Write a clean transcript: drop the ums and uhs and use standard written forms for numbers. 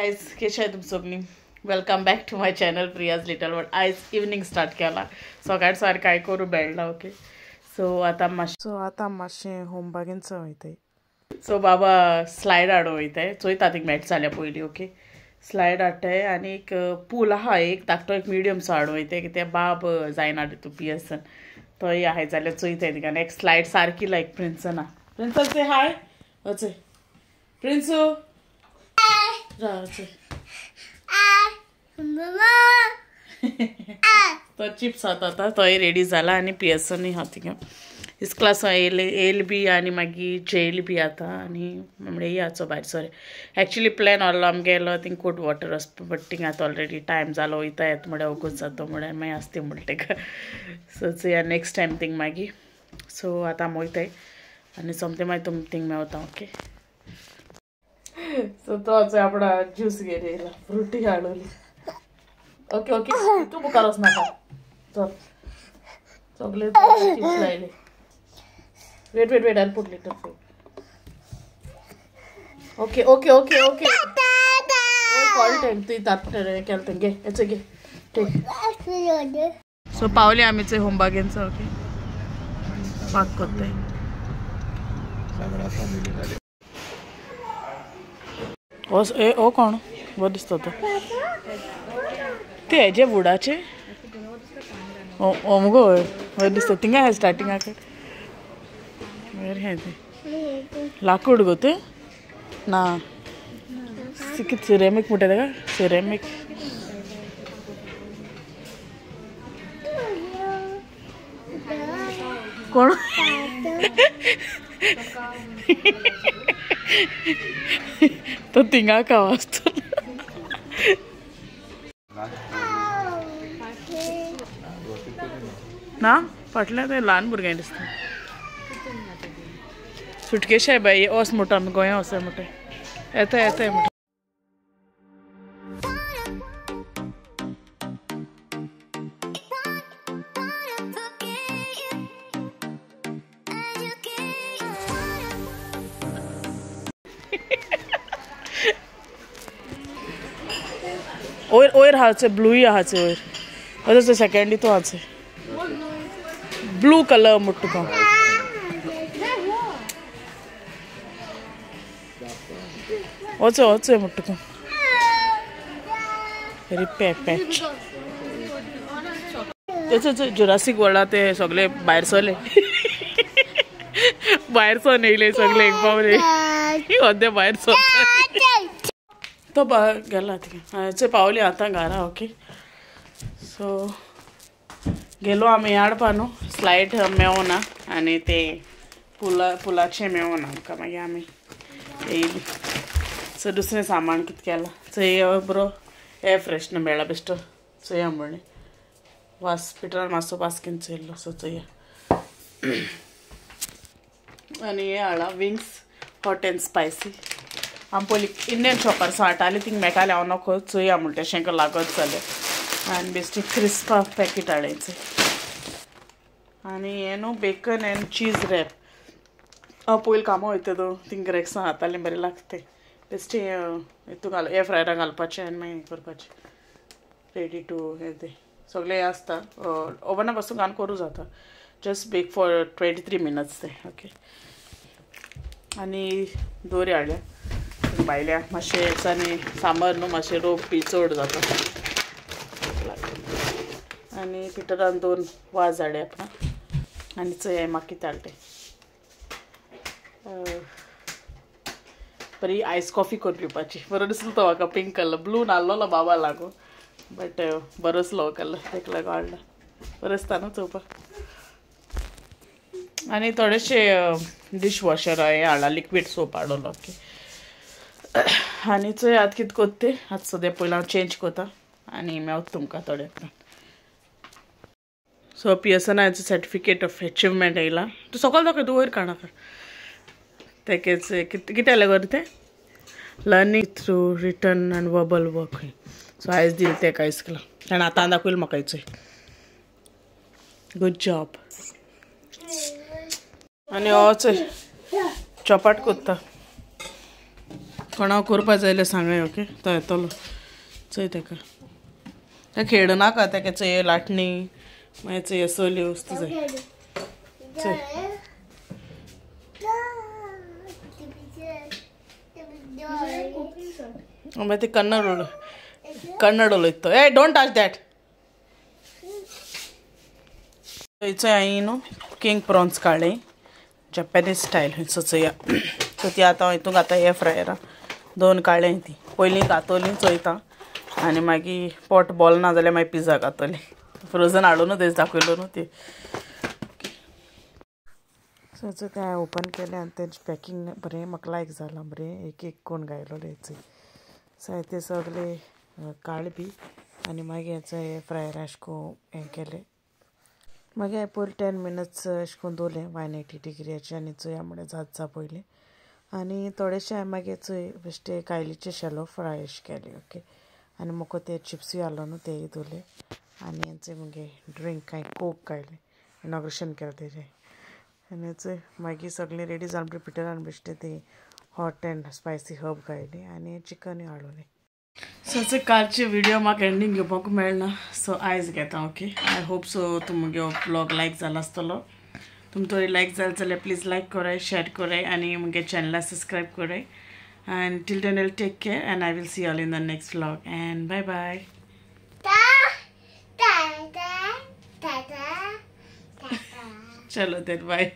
Guys कैसे है तुम सबनी। Welcome back to my channel Priya's little world. आयज इवनिंग स्टार्ट केला सकाळ सारकें काय करूं बेडला। ओके सो आतां मातशें होमबागेन वयताय। सो बाबा स्लायड हाडूं वयताय चोयता थिंग मेळटा जाल्यार पयलीं। ओके स्लायड हाडटाय आनी एक पूल आहा एक धाकटो एक मिडियमसो हाडूं वयताय कित्याक बाब जायना तितू पियसन तोय आहाय जाल्यार चोयताय तिका। आनी एक स्लायड सारकी लायक प्रिन्सना प्रिन्सन से हाय वचय प्रिन्सू तो चिप्स आता तोय रेडी जाला आनी पियसनूय आहा थिंगा इस्क्लास येयल बी आनी मागीर जेयल बी आता आनी म्हणल्यार याचो भायर सर एक्चुली प्लॅन आहलो आमगेलो थिंग कोट वॉटर वचपा बट थिंग आतां ऑलरेडी टायम जालो वयता येता म्हळ्यार वगत जाता म्हळ्यार मागीर आसता म्हणटा तेका। सो चोया नेक्स्ट टायम थिंग मागीर। सो आतां आमी वयताय आनी सोमतें मागीर तुमकां थिंग मेवता। ओके सो तो आपणा ज्यूस घेवन येयला फ्रुटी हाडली। ओके ओके तूं मुखार वचनाका चल सगळे चिप्स लायले। Wait wait wait I put little food. Okay okay okay okay call time तूं तापटे केलें तें घे हेचे घे टेक। सो पावले आमी चोय होमबागेनचो। ओके पाक कोत्ताय ओ कोण बरो दिसता तो ते हेजे वुडाचे ओ मुगो बरो दिसता थिंगा आहा स्टार्टिंगाक वयर हें तें लाकूड गो तें ना कितें सिरेमीक म्हणटा तेका सिरेमीक। कोण तो थिंगा का वाजतो ना फाटल्यान ते ल्हान भुरग्यांक दिसता सुटकेश बाई वच म्हणटा आमी गोंया वचय म्हणटा येता येता म्हणटा। वयर वयर आहा ब्लूय आहा वयर वयर सेकेंड तो आहा ब्लू कलर म्हणटा तुका। वचो वचो म्हणटा तुका रिपे पॅच जुरासीक वर्ल्डा ते सगळे भायर सरले भायर सरून येयले सगळे एक पावले अद्दे भायर सर तो गेला थिंगा पावली आतां घरा। ओके सो गेलो आमी हाडपा न्हू स्लायड मेवना आनी ते पुला पुलाचें मेवना आमकां मागीर आमी येयली। सो दुसरें सामान कितें केलां चोय बरो एअर फ्रेशनर मेळ्ळा बेश्टो चोया म्हणलें वास पिटरान मातसो वास घेवन चोयल्लो। सो चोया आनी हें हाडलां विंग्स हॉट एंड स्पायसी। आमी पयलीं इंडियन शॉपार सो हाडटाली थिंग मेळटालें हांव नको चोया म्हणटा तेशें लागत जाल्यार आनी बेश्टी क्रिस्पा पॅकेट हाडयचें आनी हें न्हू बेकन एंड चीज रॅप हांव पयलीं कामां वयता तो थिंग रेक्सां खातालें बरें लागता बेश्टी हितून घाल एअर फ्रायरान घालपाचें आनी मागीर हें करपाचें रेडी टू हें तें सगळें हें आसता ओवना पासून घालून करूं जाता जस्ट बेक फॉर 23 मिनट्स तें। ओके आनी दोरी हाडल्या भायल्या मातशें दिसांनी सांबार न्हू मातशें रोप बी चड जाता आनी पिटरान दोन वाज हाडले आपणा आनी चोय म्हाका कितें हाडलें बरी आयस कॉफी करून पिवपाची बरो दिसलो तो म्हाका पिंक कलर ब्लू नाल्लो बाबा लागो बट बरो आसलो कलर तेका लागून हाडला बरो दिसता न्हू चोवपाक। आनी थोडेशे डिश वॉशर हें हाडला लिक्वीड सोप हाडलो। ओके आनी चोय आतां कितें कोत्ता तें आतां सद्या पयलीं हांव चेंज कोत्ता आनी मेवता तुमकां थोड्या वेळान। सो पियसनाचो सर्टिफिकेट ऑफ एचिवमेंट येयला तूं सकयल दाखय तूं वयर काडनाका तेकेच कितें जालें गो तें learning through written and verbal work. So आयज दिलें तेका इस्कुलान आनी आतां दाखयलें म्हाका चोय गूड जॉब। आनी हो चोय चपाट कोत्ता कोणाक करपा जाय जाल्यार सांगाय ओके तो येतलो चोय तेका तें खेळ नाका तेका चोय लाटणी मागीर चोय सोल्यो वस्तू जाय चोय. मागीर ते कन्नड कन्नड उलयता. ए don't touch that. थंयचो हांवें न्हू किंग प्रॉन्स काडले जॅपनीज स्टायल हयचो चोया. सो ती आतां हितूंक आतां एअर फ्रायरा दोन काडले ती पयलीं घातली चोयता आनी मागीर पोट बॉल ना जाल्यार मागीर पिझ्झा घातली फ्रोजन हाडून तेच दाखयलो न्हू ती. सो तें हांवें ओपन केलें आनी तेंचें पॅकींग बरें म्हाका लायक जालां बरें एक एक कोण घायलोलें चोय. सो हांवें ते सगळे काळ बी आनी मागीर हेचो एअर फ्रायर अशें करून हें केलें. मागीर हांवें पयलीं 10 मिनट्स अशें करून दवरलें 180 डिग्रीचेर आनी चोया म्हळ्यार जाता पयलीं. आनी थोडेशे हांवें मागीर चोय बेश्टे कायलीचे शेलो फ्राय अशें केले ओके. आनी म्हाका ते चिप्सूय आहलो न्हू तेय दवरले आनी हेंचे मुगे ड्रिंक कांय कोक काडलें इनॉग्रेशन केलें तेजें. आनी चोय मागीर सगळें रेडी जालें म्हणटकीर पिटरान बेश्टे ते हॉट अँड स्पायसी हर्ब घायली आनी चिकनूय हाडलें. सो चोय कालचे व्हिडिओ म्हाका एंडींग घेवपाक मेळना सो आयज घेता ओके. I hope so तुमगे व्लॉग लायक जाला आसतलो. तुमकां लायक जालें जाल्यार प्लीज लायक कराय शेअर कराय आनी मुगे चॅनला सबस्क्रायब कराय. And till then, I'll take care and I will see you all in the next vlog. And bye bye. Chalo then, bye.